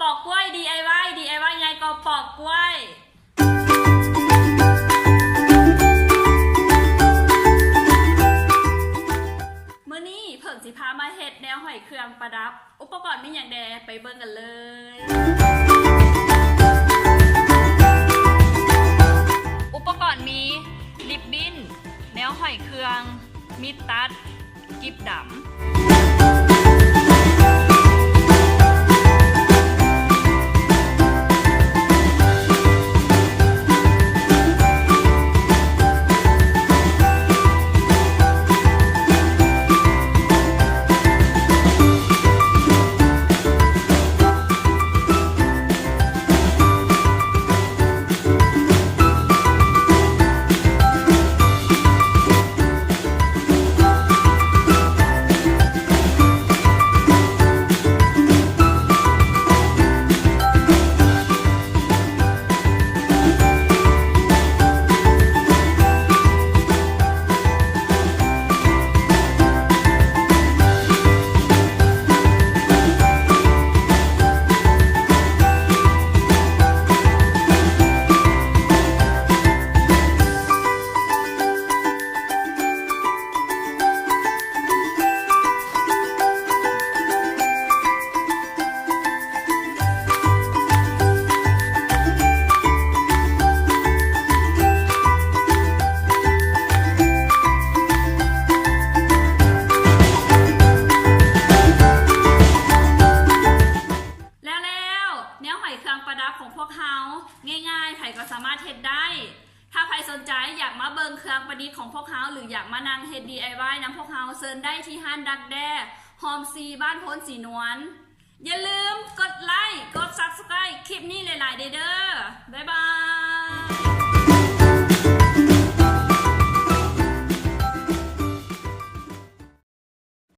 ປອກກ້ວຍ ດີໄອວາຍ ດີໄອວາຍ ໃຫຍ່ກວ່າປອກກ້ວຍ. ມື້ນີ້ເພິ່ງຊິພາມາເຮັດແນວຫ້ອຍເຄື່ອງປະດັບ. ອຸປະກອນມີຫຍັງແດ່? ໄປເບິ່ງກັນເລີຍ. ອຸປະກອນມີລິບບິ້ນ, ແນວຫ້ອຍເຄື່ອງ, ມີດຕັດ, ກິບດຳ. ແລ້ວໆ ແນວຫ້ອຍເຄື່ອງປະດັບຂອງພວກເຮົາ ງ່າຍໆ ໃຜກໍສາມາດເຮັດໄດ້. ຖ້າໃຜສົນໃຈຢາກມາເບິ່ງເຄື່ອງປະດິດຂອງພວກເຮົາ ຫຼື ຢາກມານັ່ງເຮັດ ດີໄອວາຍ ນຳພວກເຮົາ, ເຊີນໄດ້ທີ່ຮ້ານດັກແດ້ ຮອມຊີ ບ້ານໂພນສີນວນ. ຢ່າລືມກົດໄລ້, ກົດ Subscribe ຄລິບນີ້ຫຼາຍໆເດີ້. ບາຍບາຍ.